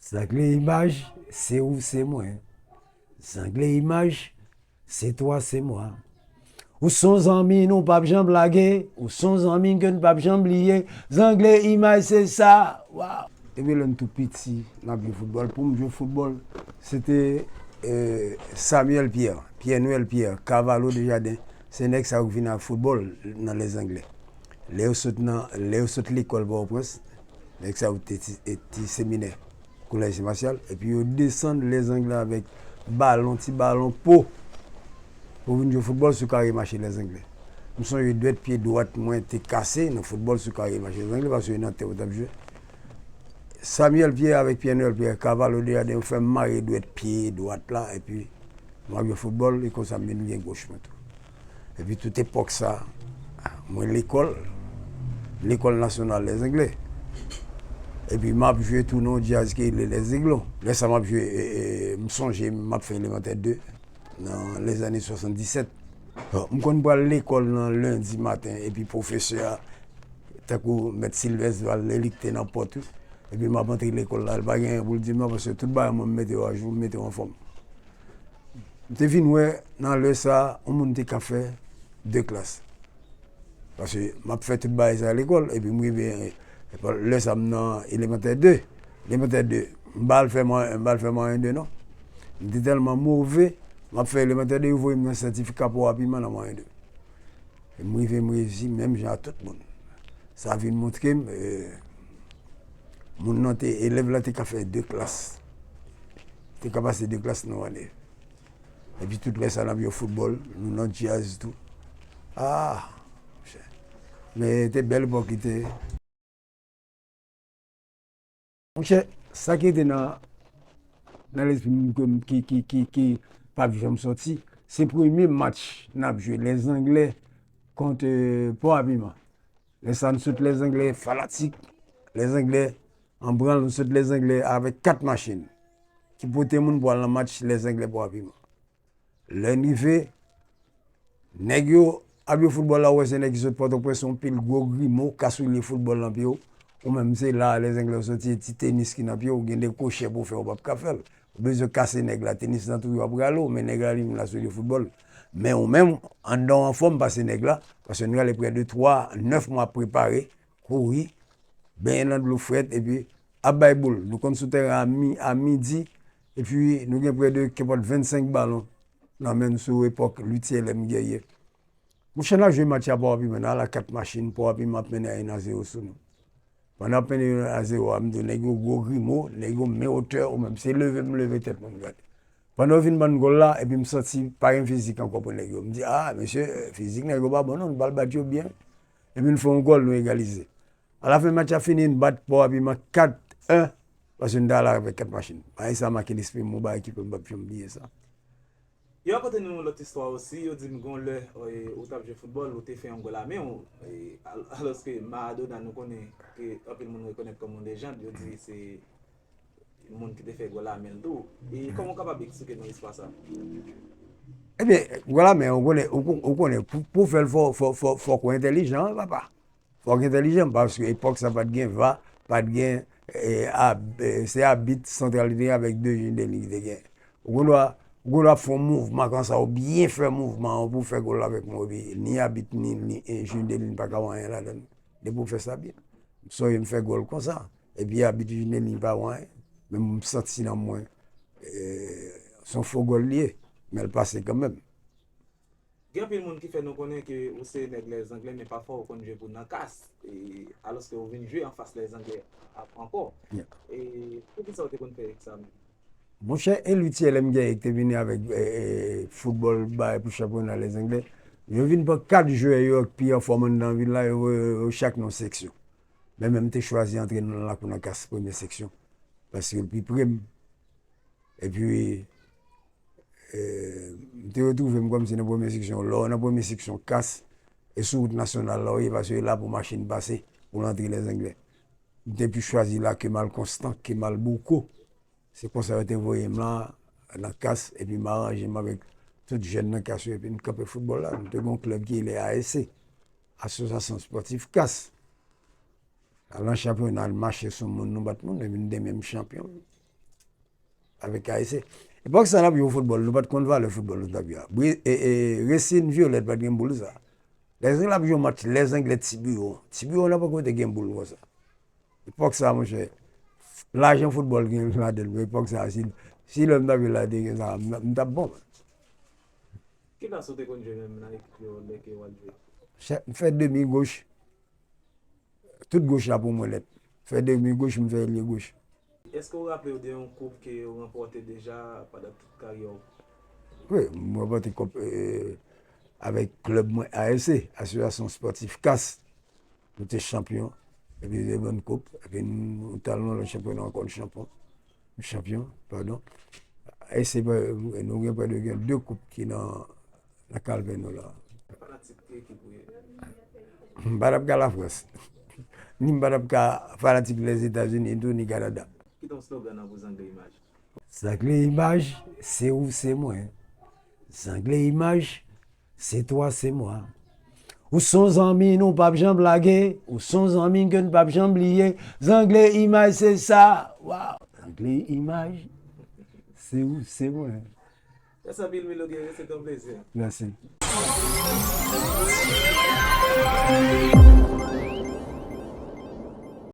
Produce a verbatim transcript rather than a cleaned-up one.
Zangle Imaj, se ou, se mwen. Zangle Imaj, se twa, se mwa. Ou se yon zanmi nou p ap janm lage, ou se yon zanmi ke n p ap janm bliye. Zangle Imaj, se sa. Waw! Depi lè n tou piti, n ap jwe foutbòl. Pou m jwe foutbòl, se te, eh, Samuel Pierre, Pierre Noël Pierre, Cavallo Desjardins. Se nèg sa yo k vin ak foutbòl nan Lèzanglè. Lè yo sot nan, lè yo sot lekòl Pòtoprens, nèg sa yo te ti, e ti seminè, kolèj Sen Masyal, epi yo desann Lèzanglè avèk balon, ti balon po, pou vin jwe foutbòl sou kare mache Lèzanglè. M sonje dwèt pye dwat mwen te kase nan foutbòl sou kare mache Lèzanglè, paske nan tè yo t ap jwe. Samuel Pierre avèk Pierre Noël Pierre, Cavallo Desjardins, yo fè m mare dwèt pye dwat la, epi m ap jwe foutbòl, e konsa m vin gen goch mwen tou. Epi tout epòk sa, mwen lekòl, lekòl nasyonal Lèzanglè. Epi m ap jwe tou nan yon djaz ki rele Les Aiglons. Lè sa m ap jwe, e, e, m sonje m ap fè elemantè de nan lèzane swasanndisèt. Bon, m konn pral lekòl nan lendi maten, epi pwofesè a, tankou mèt Silvès Val, li te nan pòt wi. Epi m ap antre lekòl la, li pa gen anyen pou l di m non, paske tout bagay mwen m mete yo ajou, m mete yo anfòm. M te vin wè nan lè sa a, yon moun te ka fè de klas. Paske m ap fè tout bagay sa lekòl, epi m rive, lè sa a m nan elemantè de. Elemantè de, m pa al fè mwa-, m pa al fè mwayen de non. M te tèlman move, m ap fè elemantè de, yo voye m nan sètifika Pò Rapiman nan mwayen de. E m rive, m reyisi menm jan ak tout moun. Sa vin montre m, eh, moun nan te, elèv la te ka fè de klas. Te ka pase de klas nan yon ane. Epi tout lè sa n ap jwe foutbòl, nou nan djaz tou. Ah, monchè. Men te bèl epòk li te ye. Monchè, sa ki rete nan, nan lespri m ke m, ki, ki, ki, ki p ap janm sòti, se premye match n ap jwe, Lèzanglè kont, eh, Pò Rapiman. Lè sa a, n sot Lèzanglè fanatik, Lèzanglè an branl, n sot Lèzanglè avèk kat machin ki pote moun pou al nan match Lèzanglè Pò Rapiman. Lè n rive, nèg yo ap jwe foutbòl la, ou wè se nèg ki sot Pòtoprens, yon pil gwo grimo, ka soulye foutbòl nan pye w. Ou menm se la, Lèzanglè w soti, e ti tenis ki nan pye w, gen de kwochè pou w fè, ou p ap ka fè l. Ou bezwen kase nèg la, tenis nan tou, w ap rale w, men nèg la li menm l ap soulye foutbòl. Men ou menm, anndan w anfòm pase nèg la, paske n rale prè de twa, nèf mwa ap prepare, kouri, benyen nan dlo frèt, epi ap bay boul. Nou konn sou tèren a mi-, a midi, epi nou gen prè de, kenpòt vennsenk balon nan men n sou epòk Louis Thiellem Guerrier. Monchè, n ap jwe match a Pò Rapiman, n al a kat machin, Pò Rapiman ap mennen a en a zewo sou nou. Pandan ap mennen a zewo a, m di w, nèg yo gwo grimo, nèg yo men otè, ou menm se leve m leve tèt mwen m gade. Pandan yo fin ban n gòl la, epi m santi pa gen fizik ankò pou nèg yo. M di, ah, mesye, fizik nèg yo pa bon non, nou pral bat yo byen. Epi n fè yon gòl, nou egalize. Alafen match la fini, n bat Pò Rapiman kat en, paske n t al avèk kat machin. Bagay sa make lespri m, yon bagay ki m p ap janm bliye sa. Yo rakonte nou lòt istwa osi, yo di m gon lè, e, ou t ap jwe foutbòl, ou te fè yon gòl a men w, e, al-, alòske Maradona nou konnen ke anpil moun rekonèt kòm yon lejand, yo di se yon moun ki te fè gòl a men l tou. E kòman w kapab eksplike nou istwa sa? Ebyen, gòl a men, ou konnen, ou kon-, ou konnen, pou, pou fè l fò, fò, fò, fòk ou entèlijan, wi, papa. Fòk entèlijan, paske epòk sa pa t gen va, pa t gen, e, ab-, e, se abit santral li te gen avèk de Jules Denis ki te gen. Ou gendwa, ou gendwa ap fè yon mouvman konsa, ou byen fè mouvman an pou w fè gòl la avèk mwen, epi ni abit, ni, ni, e, Jules Denis pa ka wè anyen ladan l. Depi w fè sa byen. M sonje m fè gòl konsa, epi abit Jules Denis pa wè anyen. Men m santi nan mwen, e, se yon fo gòl li ye, men l pase kanmenm. Gen anpil moun ki fè nou konnen ke ou se nèg Lèzanglè, men pafwa ou konn jwe pou nan kas, e, alòske ou vin jwe anfas Lèzanglè ap-, ankò. E poukisa ou te konn fè sa menm? Monchè, e Louis Thiellem Guerrier ki te vini avèk, e, e, foutbòl bay pou chanpyona Lèzanglè. Yo vin pran kat jwè yo ki pi anfòm anndan vil la, yo voye yo chak nan seksyon. Men, men m te chwazi antre nan lakou nan kas premye seksyon, paske l pi pre m. Epi, e, m te retwouve m kòmsi nan premye seksyon. Lè w nan premye seksyon kas, e sou wout nasyonal la w ye, paske e la pou machin pase, pou l antre Lèzanglè. M te pi chwazi la Kemal Constant, Kemal Boucau. Se konsa yo te voye m la, nan kas, epi m aranje m avèk tout jèn nan kas yo, epi n kanpe foutbòl la. Nou te gen yon klèb ki rele A S C, Association Sportive Kas. Al nan chanpyona, al mache sou moun, nou bat moun, epi n te menm chanpyon. avèk A S C. Epòk sa n ap jwe foutbòl, nou pa t konn valè foutbòl nou t ap jwe a. Bri- e- e- Racing Violette pa t gen boul sa. Lè Zanglè ap jwe yon match, lè Zanglè Tibiwon. Tibiwon nan poko te gen boul konsa. Epòk sa, monchè, lajan foutbòl gen ladan l, men epòk sa, si, si lè m t ap jwe la, te gen sa, m, m t ap bon. Ki plas ou te konn jwe menm nan ekip yo lè ke w ap jwe? Chè- M fè demi goch. Tout goch la pou mwen nèt. Fè demi goch, m fè elye goch. Èske w raple w de yon koup ke w ranpòte deja pandan tout karyè w? Wi, m ranpòte koup eh, avèk klèb mwen A S C, Asosyasyon Spòtif kas. Nou te chanpyon. Epi te ban n koup. Epi nou t al nan lòt chanpyona ankò, nou chanpyon. Nou chanpyon, padon. A S C, nou gen prè de gen de koup ki nan nan kalvè nou la. Fanatik ki ekip ou ye? M pa t ap ka Lafrans. Ni m pa t ap ka fanatik Lèzetazini tou, ni Kanada. Kite yon slogan nan pou Zangle Imaj. Zangle Imaj, se ou, se mwen. Zangle Imaj, se twa, se mwa. Ou se yon zanmi nou p ap janm lage. Ou se yon zanmi ke n p ap janm bliye. Zangle Imaj, se sa. Waw. Zangle Imaj, se ou, se mwen. Mèsi anpil, Milo Guerrier, se te yon plezi. Mèsi.